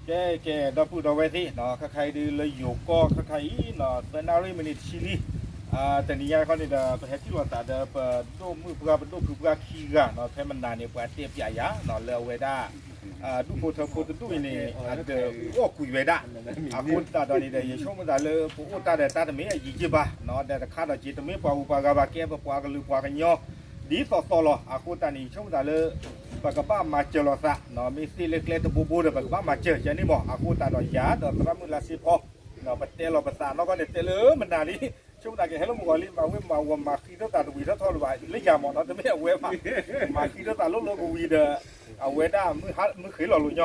ကဲ ကဲ ဒီပုၢ်ဒီဝဲၢ်သ့ၣ်နီၤ, ခဲခါအံၤဒုးလၢယိၤကီၢ် ခဲခါအံၤနီၤ သၢနၣ်ရံၣ်မံးနံးတဆံလံ. တနံၤညါခီန့ၣ်ဒီး ပဟဲထံၣ်လိာ်သးဒီး ပဒိၣ်မုၣ်ပှၢ် ပဒိၣ်ဖုပှၢ်ခံဂၤနီၤ, ဖဲမနၤန့ၣ် ပှၤတဲပၠးယၤနီၤ လၢအဝဲဒၣ် ဒူၣ်ဖိထၢဖိတဒူၣ်အံၤန့ၣ် အဒုးအူအီၣ်ကွံာ်ဝဲဒၣ်. အဃိသတးဒီးန့ၣ်ဒီး ယဆိကမိၣ်သးလၢ ပအိၣ်တၢ်ဒီးတၢ်တမ့ၢ်အယံာ်ယံာ်ဘၣ်နီၤ, ဒီးတခါဒီးက့ၤတမ့ၢ်ပှၤဂုၤပှၤဂၤဘၣ် ကဲပပှၤကလုာ်ပှၤကညီ ဒ်သိးသိးလီၤ. အဃိသတးန့ၣ် ယဆိကမိၣ်သးလၢ ပကဘၣ်မၤစၢၤလိာ်သးနီၤ, မ့ၢ်သ့လၢကျဲတဘိဘိဒီး ပကဘၣ်မၤစၢၤကဲန့ၣ်မး. အဃိသတးဒီးယၤဒီးသရၣ်မုၣ်လါစ့ဖီ ပတဲလီၤပသးနီၢ်ကီၢ်န့ၣ် တဲလၢမနၤလံ. ဆိကမိၣ်သးကဟဲလၢမုၢ်ဂီၤလံ မၤဝ့မၤဝီၤမၤဃံထီၣ်သးတဝံၤထီၣ်ထီၣ်လၢၤဘၣ် လၢယၤမးနီၤ, တမ့ၢ်အဝဲဘၣ် မၤဃံထီၣ်သးလိၣ်လၢကဝံၤဒီး အဝဲဒၣ်မုၢ်ဃ့လီၤလိာ်ညီ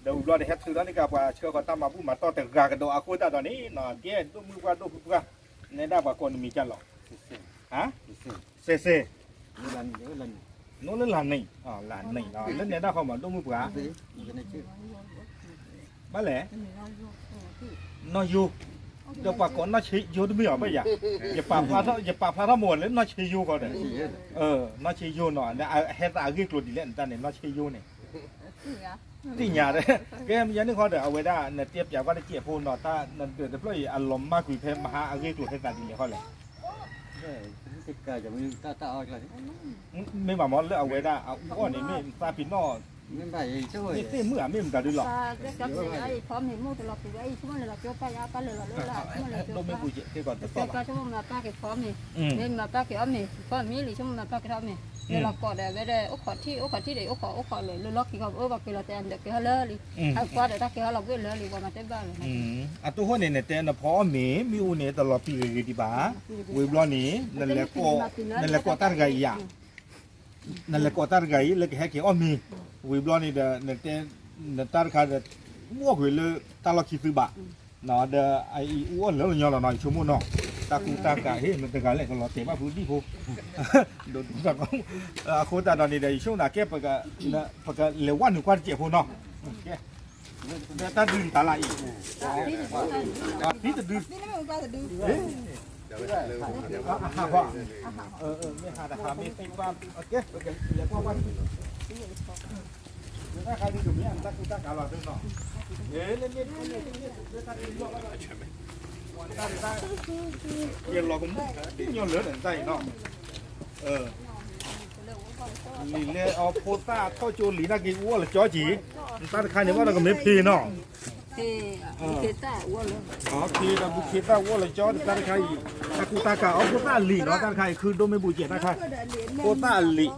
ဒီးဝံၤဘျီဒီး ဟဲထုးထီၣ်န့ၢ်ကပှၤဆှၢဃီၤတၢ်မၤဘူၣ်မၤတီၢ်တဂၤကဒီး. အဃိသတးဒီးန့ၣ် ကဲဒိၣ်မုၢ်ပှၢ်ဒိၣ်ဖုပှၢ် နဲဒၣ်ပှၤကိးနမံၤကလီၤ စဲးစဲး နိလၢလၢ်နံၣ် လၢ်နံၣ် လၢနဲဒၣ်ဃီမး ဒိၣ်မုၢ်ပှၢ် ဘၣ်လဲၣ် နီၢ်ယိ ဒီးပှၤကိးနီၢ်ဆ့ယိတမ့ၢ်အီၤဘၣ်ယၤ, ယပာ်ဖျါထီၣ်မိၢ်လၢနီၢ်ဆ့ယိဃီဒီး, နီၢ်ဆ့ယိနီၤ ဟဲသးအဂ့ၢ်ကျိၤဒ်လဲၣ်နတၢ်န့ၣ် နီၢ်ဆ့ယိန့ၣ် သ့ၣ်ညါဒီး ကဲယၤန့ၣ်ဃီဒီး အဝဲဒၣ်နတဲပၠးကွၢ်တစဲးဖိနီၤ တၢ်နဒၢးတဖျၢၣ်အံၤ အလီၤမၢ်ကွံာ်ဖဲမဟါအဂ့ၢ်ကျိၤဖဲသးဒ်လဲၣ်ဃီလဲၣ် မ့ၢ်ဘၣ်မ့ၢ်လၢအဝဲဒၣ်အအူအီၣ်န့ၣ် မ့ၢ်သးပ့ၤနီၣ် မ့ၢ်သ့ၣ်မုၣ်ဧါ မ့ၢ်မတၤဒုလီၤ ဒိၣ်မ့ၢ်ပူၤကဲကီးတသီၣ်ဘၣ် ဒိၣ်မ့ၢ်ပူၤကဲကီးတသီၣ်ဘၣ် မ့ၢ်မၤပၢ်က့ၤဖီမ့ၤ မ့ၢ်မၤပၢ်က့ၤအီၣ်မ့ၤ ဖီမ့ၤလံ ဆိကမိၣ်မၤပၢ်က့ၤထီၣ်မ့ၤ မ့ၢ်လီၤကိးဒီးဝဲဒၣ် အိၣ်ခိးထံၣ် အိၣ်ခိးထံၣ်ဒီး အိၣ်ခိး အိၣ်ခိးလၢလၢလီၢ်ခံကီး အိၣ်ဘၣ်က့ၤလီၤတဲအဒၢးကဲဟီလၢလံ အကွၢ်ဒီးတၢ်ကဲဟီလီၤဘှ့ၣ်လၢလံ ပှၤမၤတဲဘၣ်လီၤ အတိၢ်ဃိန့ၣ် နတဲနဖီအီၣ်မ့ၤ မ့ၣ်အူန့ၣ်တလီၤပံာ်ဂ့ၤဂ့ၤဒံးဘၣ် ဝံၤဘျီန့ၣ် နလဲၤကိးတၢ်တဂၤအံၤယၤ နလဲၤကိးတၢ်တဂၤအံၤ လၢကဟဲက့ၤအီၣ်မ့ၤ ဝံၤဘျီန့ၣ်ဒီး နတဲ နတၢ်တခါဒီး မ့ၢ်အီၣ်ကွံာ်လၢတၢ်လီၢ်ခံသုဘၣ် ဒီးအအံၤအူအီၣ်လၢလီၤညီလီၤနီၤ ယဆိကမိၣ်နီၤ တၢ်ကူတၢ်ကၤဟ့ၣ် မတဂၤလဲၣ်ကလီၤတဲာ်ဘၣ်ဖုဒံၣ်ဖိ ဒိးဒိးတၢ်ကီ အဃိသတးဒီးန့ၣ်ဒီး ယဆိကမိၣ်သးကဲ ပကလဲၤဝဲနုာ်ကွၢ်တစဲးဖိနီၤ ကဲ ဒီးတၢ်ဒုးနတၢ်လၢအံၤ သံတဒု ဟးဖီ မ့ၢ်ဟးတဟးမ့ၢ်သံကွၢ် ကဲ ပကလဲၤကွၢ်ကွၢ် တၢ်ခါဒုးကမ့ၢ်အတၢ်ကူတၢ်ကၤလီၤသ့နီၤ လၢမ့ၢ်တၢ်လၢတၢ်လီၤ ယလီၤကမူၣ် ညီလၢနတၢ်အံၤနီၤ လံာ်လဲအီဖိသၣ်ထီၣ်ကၠိလံာ်တၢ်က့ၤအူအီၣ်လၢကၠီက့ၤ နတၢ်တခါန့ၣ်ဘၣ်ဒီးကမ့ၢ်ဖ့နီၤ ဖ့ဒီးဘူခ့သၣ်အူအီၣ်လၢ တၢ်တခါအံၤ တၢ်ကူတၢ်ကၤအီၤဖိသၣ်အလံာ်နီၤ တၢ်တခါအံၤ ခုဒိၣ်မ့ၢ်ဘူကဲးတၢ်ခါ ဖိသၣ်အလံာ်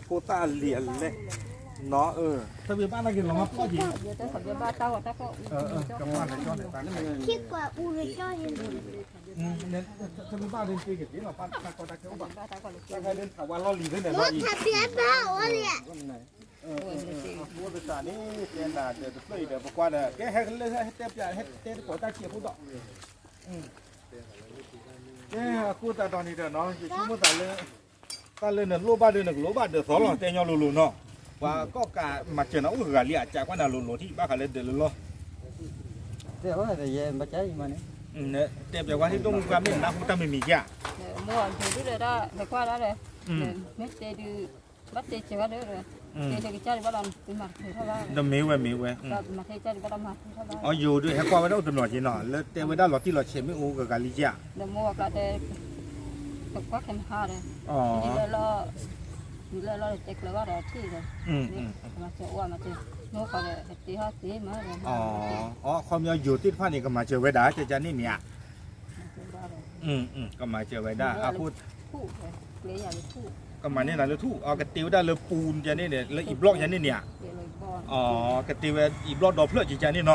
ဖိသၣ်အလံာ်အလဲၣ် နီၤ သဘ့ၣ်ဘၣ်တၢ်က့ၤလီၤမၢ်ဖီၣ်က့ၤ ကမၣ်လၢကၠီန့ၣ်တၢ် သဘ့ၣ်ဘၣ်ဒ်တ့က့ၤလီၤ ဘၣ်တၢ်ကီတၢ်ခဲအိၣ်ဘၣ် တၢ်ခါဒ်ထးဝါလီၢ်လံၤသ့ၣ်န့ၣ်လီၤအံၤ အဃိသတးန့ၣ် တဲနၤဒီးတဖျၢၣ်အံၤဒီး ပကွၢ်ဒီး ကဲဟဲလၢဟဲတဲပၠး ဟဲတဲတကိးတၢ်စဲးဖိဒီး ကဲအဃိသတးဒီးန့ၣ်ဒီးနီၤ ယဆိကမိၣ်သးလၢ တၢ်လၢနလိၣ်ဘၣ်ဒီးနကလိၣ်ဘၣ်ဒၢးသီလီၤ တဲညီလိၤလိၤနီၤ ပှၤကီၢ်ကးမၤစၢၤနၤအိၣ်ဂၤလံ အကးကွၢ်နၤလိၤလိၤထံၣ်ဘၣ်ဃးလၢဒၢးလၢလီၢ် တဲပၠးဝဲဟ့ၣ်ဒိၣ်မူပှၢ်မ့ၢ်နၢ်ဟူတၢ်မံၤမံၤကဲ မ့ၢ်တဲဒုး ဘၣ်တဲကဲဘၣ်ဒီး တဲကစၢ်ဒုးဘၣ်ဒီး မၤတထီၣ်ဘၣ် ဒီးမ့ၢ်ဝဲမ့ၢ်ဝဲ မၤတထီၣ်ဘၣ် အယိၤဒုးဟဲကွၢ်ဝဲဒၣ်အိၣ်တနီၤက့နီၤ လၢတဲဝဲဒၣ်လီၤတံၢ်လီၤဆဲးမ့ၢ်အိၣ်ဂၤဂၤလံကဲ ဒီးမိၢ်ဝၤကျါတဲ ကကွၢ်ခဲမဟါဒီး ဒ်လဲၣ်လီၤ ဒ်လဲၣ်လီၤတဲကျၢၤဘၣ်ဒီးထံၣ်ဒီး မၤစၢၤအိၣ်မၤစၢၤ မိၢ်ခီဒီးတ့ဟီၣ်တ့မၤဒီး အီ အခီပညီယိၤသ့ၣ်တဖၣ်န့ၣ် ကမၤစၢၤဝဲဒၣ် ကကန့ၣ်မ့ၢ်ဧါ ကမၤစၢၤဝဲဒၣ် အဃိ ကမၤန့ၢ်နၤလၢထူၣ် အကတ့ဝဲဒၣ်လၢပူၤကန့ၣ် လၢ e-block ကန့ၣ်န့ၣ်ဧါ ကတ့ဝဲ e-block ဒီဖျၢၣ်ကကန့ၣ်နီၤ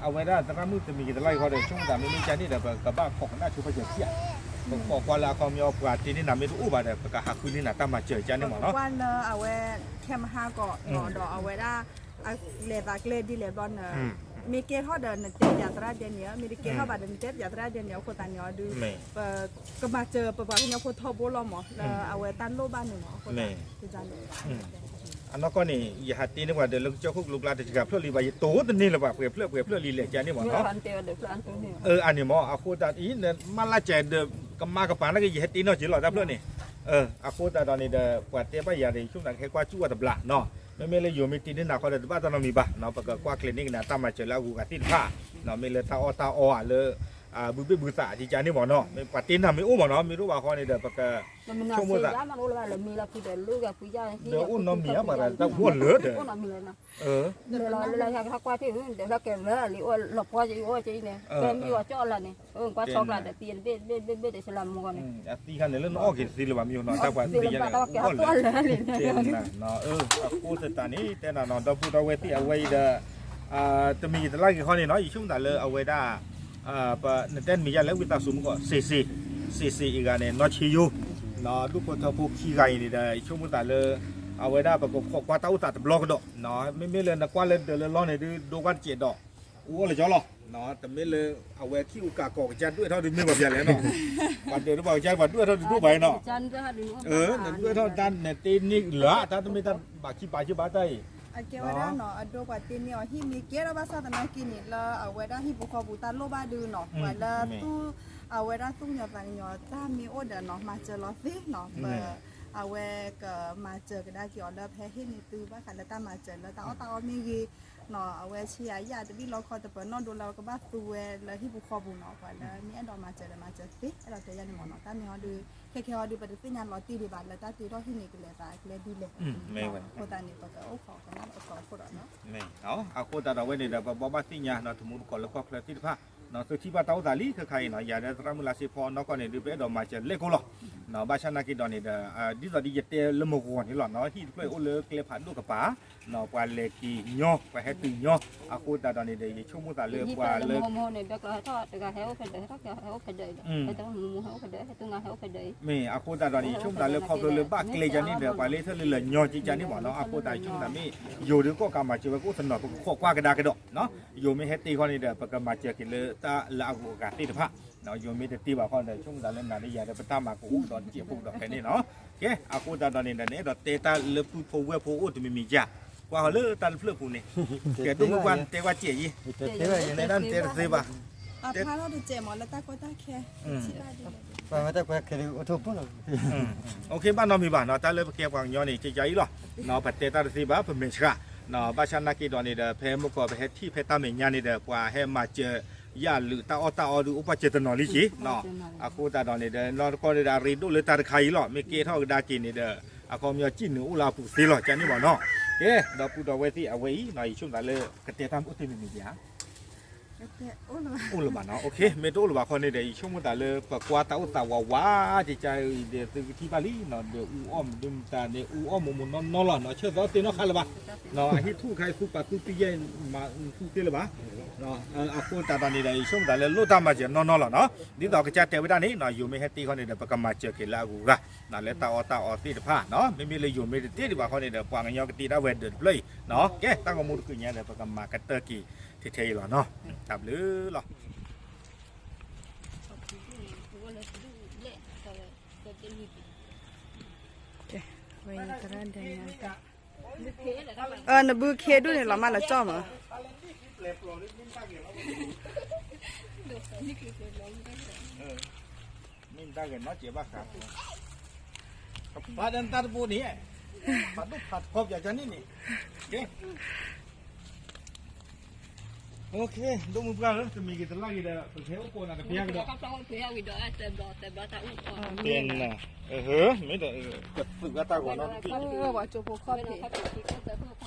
အဝဲဒၣ်သရၣ်မုၣ်တမံၤကတလါအံၤဃီဒီး ဆိကမိၣ်သးမ့မ့ၢ်ကန့ၣ်ဒီး ပကဘၣ်ခိးကနၣ်ဆိဖဲယၤထံၣ်ဧါ ပကခိးကွၢ်လၢအခီပညီပှၤတ့န့ၢ်နၤမ့ၢ်တအိၣ်ဘၣ်ဒီး ပကဟးဃုန့ၢ်နၤတၢ်မၤစၢၤကန့ၣ်မ့ၢ်နီၤ ကွၢ်လၢအဝဲ ခဲမဟါကီးနီၤ ဒီးအဝဲဒၣ် လဲၤသးကျဲဒ်လဲၣ်ဘျီန့ၣ် မ့ၢ်ကဲထီၣ်ဒီးနတဲပၠးသရၣ်ဒဲန့ၣ် မ့ၢ်တကဲထီၣ်ဘၣ်ဒီးနတဲပၠးသရၣ်ဒဲန့ၣ် အဃိသတးန့ၣ်အီၤဒုး ပ ကမၤစၢၤပပှၤကညီဖိထီဘိလီၤမး လၢအဝဲတၢ်လိၣ်ဘၣ်န့ၣ်မး အဃိသတးန့ၣ် အနီၢ်ကီၢ်န့ၣ် ယဟးတ့န့ၢ်ပှၤဒီးလၢကစၢၢ်ခိၣ်ကလိကျါတစှၤဖျၢၣ်လံဘၣ် ယတိၢ်တန့ၢ်လၢၤဘၣ် ပှဲၤဖျၢၣ်ပှဲၤဖျၢၣ်လံလဲၣ်ကန့ၣ်မ့ၢ်နီၤ အန့ၣ်မ့ၢ် အဃိသတးအံၤ နမၤလၢကဲဒီး ကမၤကပၤနာ်က့ ယဟဲတ့နီၢ်က့လီၤတၢ်ဖျၢၣ်န့ၣ် အဃိသတးဒီးန့ၣ်ဒီး ပှၤတဲဘၣ်ယၤဒီး ယဆိကမိၣ်သးကဟဲကွၢ်စူၣ်အီၤတဘျီနီၤ မ့မ့ၢ်လၢယိၤမ့ၢ်တ့န့ၢ်နၤဃီဒီး တဘၣ်တၢ်နီတမံၤဘၣ်, ပကကွၢ်ကျဲၤန့ၢ်ကနၤတၢ်မၤစၢၤလၢအဂုၤအဂၤသ့ၣ်တဖၣ်, မ့ၢ်လၢတၢ်အီၣ်တၢ်အီဧါလၢ ဘုဘ့ၣ်ဘုသး ကကန့ၣ်မ့ၢ်နီၤ, မ့ၢ်ပှၤတ့နၤမ့ၢ်အိၣ်မ့ၢ်နီၤ, မ့ၢ်တအိၣ်ဘၣ်ဃီန့ၣ်ဒီး ပကဆိကမိၣ်သး ဒီးအိၣ်နီတမံၤဧါ ပှၤတၢ်ဂီၢ်လၢာ်ဒီး လၢလၢယကထီၣ်ကွၢ်ထံၣ် ဒီးလၢကဲလၢလံအိၣ်လီၤပှီၢ်က့ၤအိၣ်က့ၤအံၤန့ၣ် ကဲမ့ၢ်ဝဲကၠီၣ်လၢန့ၣ် ကွၢ်ဆီကျါဒီး သံတဘ့ၣ်တဘ့ၣ်တဘ့ၣ်တဆလးမူကီၢ်န့ၣ် အသံခါန့ၣ်လၢနအီၣ်က့ၤတသ့လၢၤဘၣ် မ့ၢ်နီၤ တၢ်ပှၤသံယါန့ၣ် ကဲလၢ အဃိသတးန့ၣ် တဲနၤနီၤ ဒီပုၢ်ဒီဝဲၢ်သ့ၣ်အဝဲအံၤဒီး တမံၤယတလၢက့ၤခီန့ၣ်နီၤ ယဆိကမိၣ်သးလၢအဝဲဒၣ် နတဲတမံၤယါလၢဝံသးစူၤမုၢ်ကီၢ် စ့စ့ စ့စ့အံၤဂၤန့ၣ် နီၢ်ဆ့ယိ ဒူၣ်ဖိထၢဖိခံဂၤအံၤန့ၣ်ဒီး ယဆိကမိၣ်သးလၢ အဝဲဒၣ်ပကခိးကွၢ်တၢ်အိၣ်သးတဘျီကဒီး မ့မ့ၢ်လၢနကွၢ်လၢဒၢးလၢလီၢ်န့ၣ်ဒုး ဒိကွၢ်တစဲးဒီး အိၣ်လၢကၠီလီၤ, တမ့ၢ်လၢ အဝဲခံအိၣ်ကးကီးကစၢ်ဒွဲၣ်ထီၣ်ဒုးမ့ၢ်ပှၤပျဲလဲၣ်နီၤ, ပှၤဒၢးဒုးပှၤကစၢ်ပှၤဒွဲၣ်ထီၣ်ဒုးဒိၣ်ပှၤနီၤ, နဒွဲၣ်ထီၣ်တၢ်နတ့န့ၢ်လၢၤ တၢ်တမ့ၢ်တၢ်ဘၣ်ခံပာ်က့ၤဘၣ်တၢ်အံၤ အကဲဝဲဒၣ်နီၤ အဒိပှၤတ့န့ၢ်အီၤဟံၣ်မ့ၢ်ကဲထီၣ်ဘၣ်ဆၣ်သနာ်က့န့ၣ် လၢအဝဲဒၣ်ဟံၣ်ပူၤဃီပူၤတၢ်လိၣ်ဘၣ်ဒုးနီၤ ပှၤလၢသူၣ် အဝဲဒၣ်သူၣ်ကညီၤသးကညီၤတၢ်မ့ၢ်အိၣ်ဒီးနီၤ မၤစၢၤလီၤသ့နီၤ ပ အဝဲကမၤစၢၤကဒါက့ၤအီၤလၢဖဲဟ့ၣ်န့ၢ်သုဘၣ်ဃးလၢတၢ်မၤစၢၤလၢတၢ်အီၣ်တၢ်အီမ့ၢ်ဂ့ၤ အဝဲဆံးအယၣ်တဘ့ၣ်လီခီတပၢၤနီၣ်ဒိလၢကဘၣ်သူဝဲလၢဟံၣ်ပူၤဃီပူၤနီၤ ပှၤလၢမ့ၢ်အဲၣ်ဒိးမၤစၢၤဒီးမၤစၢၤသ့ အဲၣ်ဒိးတဲယါန့ၣ်မ့ၢ်နီၤ တၢ်မ့ၢ်ဟီဒုး ခဲခဲဟီဒုး ပတသ့ၣ်ညါလီၤတံၢ်ဒံးဘၣ်လၢတၢ်တုၤထီၣ်ဟံၣ်န့ၢ်ကလဲၤသးကျဲဒ်လဲၣ် အဃိသတးန့ၣ် ပကအိၣ်ခိးကနၣ်ဒီးအသီအခိၣ်ဒီးနီၤ အဃိသတးဒီးဝဲန့ၣ်ဒီး ပဘိးဘၣ်သ့ၣ်ညါနီၤ တမူတကိးလၢကီၢ်ချၢသ့ၣ်တဖၣ် သုထံၣ်ဘၣ်တၢ်အိၣ်သးလံ ခဲခါအံၤနီၤ ယၤဒီးသရၣ်မုၣ်လါစ့ဖီနီၢ်ကီၢ်န့ၣ်ဒုး ပအဲၣ်ဒိးမၤစၢၤလဲၣ်ကိၣ်လီၤ ဘၣ်ဆၣ်နာ်က့ဒီးန့ၣ်ဒီး ဒ်သိးဒ်ယတဲလၢမုၢ်ဂီၤန့ၣ်လီၤနီၤ ဟံၣ်တဖျၢၣ်အံၤအိၣ်လၢကျဲဖးဒိၣ်ကပၤ ပှၤလဲၤက့ၤညီ ပှၤဟဲတုၤညီ အဃိသတးဒီးန့ၣ်ဒီး ယဆိကမိၣ်သးလၢပှၤလၢ မ့ၢ်အဃိသတးဒီးန့ၣ်ဒီး ယဆိကမိၣ်သးလၢခီဖျိလၢဘၣ်ကျဲယၤန့ၣ်ဒီး ပှၤလၢထၢၣ်လၢလၢညီကကန့ၣ်မ့ၢ်နီၤ အဃိသတးယဆိကမိၣ်သးမ့ၢ် ယိၤဒုးကီၣ်ကးမၤစၢၤဝဲကအိၣ်သနီၤ ပကခိးကွၢ်ကဒါကဒီး ယိၤမ့ၢ်ဟဲတ့ဃီန့ၣ်ဒီး ပကမၤစၢၤက့ၤလၢတၢ်လၢအဂုၤအဂၤသ့ၣ်တဖၣ် ယိၤမ့ၢ်တတ့ဘၣ်ဃီဒီး ယဆိကမိၣ်သးလၢနၤဒီးယၤဒီး ပတၢ်မၤကအိၣ်ဒီးစဲးဖိကဒီးဖဲန့ၣ်နီၤ ကဲ အဃိသတးဒီးန့ၣ်ဒီး နအဲၣ်ဒိးတဲတၢ်လၢပုၢ်ဖိဝဲၢ်ဖိအိၣ်တမံၤမံၤဧါ ကွၢ်ဃီၤလၢတၢ်တဖျၢၣ်ပူၤန့ၣ် ကဲဒိၣ်မုၢ်ပှၢ်နတဲကွၢ်စဲးယံၤ နတဲတၢ်တသ့ဘၣ် အဖျါထီၣ်တစဲးမ့ၢ်လၢတၢ်ကီတၢ်ခဲ ပှၤဝဲတၢ်ကွဲခဲန့ၣ်အိၣ်ထီၣ်ပၢၢ်လီၤ ဘၣ်နီတမံၤဘၣ်နီၤ တၢ်လၢပကဲပှၤကညီန့ၣ် ကကအံၤလီၤ ပတဲတၢ်တသ့ဘၣ် ပမဲာ်ဆှး ဘၣ်ဆၣ်နာ်က့ဒီးန့ၣ်ဒီး ဖဲမုၢ်ကီၢ်ပဟဲထံၣ်ဖဲတၢ်မဲာ်ညါန့ၣ်ဒီး ပှၤဟဲမၤစၢၤယၢ်လုာ်တၢ်အီၣ်တၢ်အီဒုးအိၣ်ပာ်စၢၤတနီၤလံက့ၤ အဃိသတးဒီးန့ၣ်ဒီး နီၢ်တကီၢ်န့ၣ်ဒီး အရ့ဒိၣ်လၢတၢ်တခါအံၤလီၤ မ့ၢ်ကဲထီၣ်ကဒါက့ၤန့ၣ်ဒီး အခီပညီစံၣ်နုာ်အိၣ်လၢအပူၤသ့လီၤ ကန့ၣ်မ့ၢ်နီၤ ကဲ ဒီပုၢ်ဒီဝဲၢ်သ့ၣ်အဝဲအံၤ ယဆိကမိၣ်သးလၢ ကတဲတၢ်အိၣ်တ့ၢ်မံၤမံၤဧါ အိၣ်လၢၤဘၣ်နီၤ မ့ၢ်တအိၣ်လၢၤဘၣ်ဃီန့ၣ်ဒီး ယဆိကမိၣ်သးလၢ ပကွၢ်တၢ်အိၣ်သးဝးဝး ကကအံၤဒီး သုကထံၣ်ဘၣ်လံနီၤ ဒီးအူအီၣ်မုာ်ဒုမတၤန့ၣ် အူအီၣ်မုာ်မုာ်နီၢ်နီၢ်လီၤနီၤ ဆၢသီသ့ၣ်နီၣ်ဃာ်လၢၤဘၣ် အဟံၣ်ထူၣ်ခါအံၤ သူပာ်သူသံယဲၢ်မၤသူသ့လၢၤဘၣ် အဃိသတးဒီးန့ၣ်ဒီး ယဆိကမိၣ်သးလၢလိၣ်တၢ်မၤစၢၤနီၢ်နီၢ်လီၤနီၤ ဒ်သိးကစၢ်တဲဝဲဒၣ်န့ၣ်နီၤ ယိၤမ့ၢ်ဟဲတ့ဃီန့ၣ်ဒီး ပကမၤစၢၤက့ၤလၢအဂုၤအဂၤ လၢတၢ်အီၣ်တၢ်အီသ့ၣ်တဖၣ်နီၤ မ့မ့ၢ်လၢယိၤမ့ၢ်တတ့ဒံးဘၣ်ဃီန့ၣ်ဒီး ပှၤကညီကတ့တၢ်ဝဲဒၢးတဖျၢၣ်အံၤနီၤ ကဲ တၢ်ဂီၤမူတကုးညါဒီး ပကမၤကတၢၢ်က့ၤ ထဲထဲအံၤလီၤနီၤ တၢ်ဘျုးလီၤ နဘုခ့ဒိၣ်န့ၣ်လီၤမးလၢကၠီမး မ့ၢ်တၢ်ဂဲၤနီၢ်စဲးဘၣ်ဃး ပာ်ဒီးတၢ်တဘိန့ၣ် ဖးဒိၣ်ဖးထီပၠးကန့ၣ်န့ၣ် ကဲ ဒိၣ်မုၢ်ပှၢ်ဧၢ တမံၤဂ့ၤတလၢ်ဂ့ၤဒီး ပကဟဲအိၣ်ကိးနၤတပျၢ်ကဒီး မ့ၢ်ဒီး ကသုးအတၢ်ဂီၤနီတဘ့ၣ် တၢ်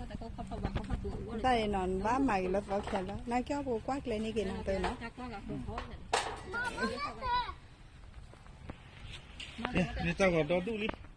အံၤနီၤ နဘၣ်မၤဂ့ၤလၢသီခဲလၢာ် နကဲအီၣ်ပူၤကွၢ်ကျဲန့ၣ်က့ၤနၤတနီၤ မ့ၢ်တၢ်ဂီၤဒီဒူၣ်လံ